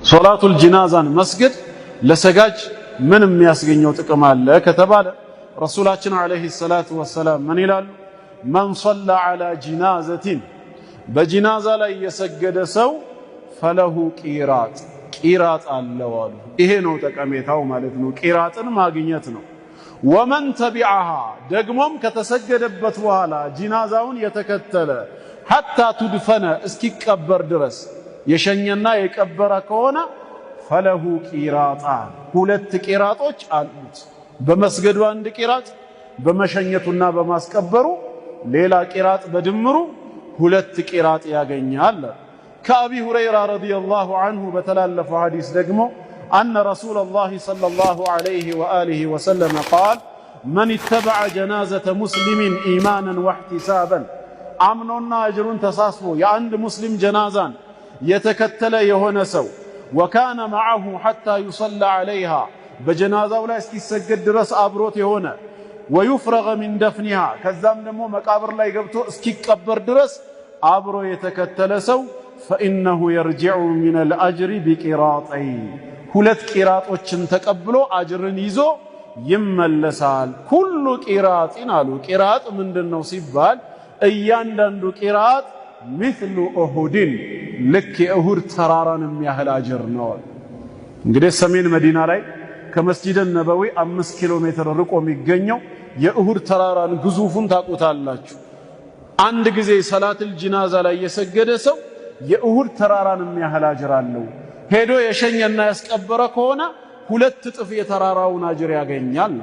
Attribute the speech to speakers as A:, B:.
A: ሶላቱል ጂናዛን መስገድ ለሰጋጅ ምን የሚያስገኘው ጥቅም አለ ከተባለ ረሱላችን عليه الصلاة والسلام ምን ይላሉ? من صلى على جنازة፣ በጂናዛ ላይ የሰገደ ሰው فله قيراط፣ ቂራጥ አለው አሉ። ይሄ ነው ጠቀሜታው ማለት ነው። ቂራጥን ማግኘት ነው። ومن تبعها፣ ደግሞም ከተሰገደበት በኋላ ጂናዛውን የተከተለ حتى تدفن፣ እስኪቀበር ድረስ የሸኘና የቀበረ ከሆነ فله قيراطان፣ ሁለት ቂራጦች አሉት። በመስገዱ አንድ ቂራጥ፣ በመሸኘቱና በማስቀበሩ ሌላ ቂራጥ፣ በድምሩ ሁለት ቂራጥ ያገኛል። ከአቢ ሁረይራ رضي الله عنه በተላለፈው ሐዲስ ደግሞ أن رسول الله صلى الله عليه وآله وسلم قال: من اتبع جنازة مسلم إيمانا واحتسابا፣ አምኖና አጅሩን ተሳስቦ የአንድ ሙስሊም ጀናዛን የተከተለ የሆነ ሰው وكان معه حتى يصلى عليها፣ በጀናዛው ላይ እስኪሰገድ ድረስ አብሮት የሆነ ويفرغ من دفنها፣ ከዛም ደግሞ መቃብር ላይ ገብቶ እስኪቀበር ድረስ አብሮ የተከተለ ሰው فإنه يرجع من الأجر بقيراطين፣ ሁለት ቂራጦችን ተቀብሎ አጅርን ይዞ ይመለሳል። كل قيراط አሉ። ቂራጥ ምንድን ነው ሲባል እያንዳንዱ ቂራጥ مثل أحد፣ ልክ የእሁድ ተራራን የሚያህል አጅር ነው። እንግዲህ ሰሜን መዲና ላይ ከመስጂድ ነበዊ 5 ኪሎ ሜትር ርቆ የሚገኘው የእሁድ ተራራን ግዙፉን ታውቁታላችሁ። አንድ ጊዜ ሰላትል ጂናዛ ላይ የሰገደ ሰው የእሁድ ተራራን የሚያህል አጅር አለው። ሄዶ የሸኘና ያስቀበረ ከሆነ 2 እጥፍ የተራራውን አጅር ያገኛል።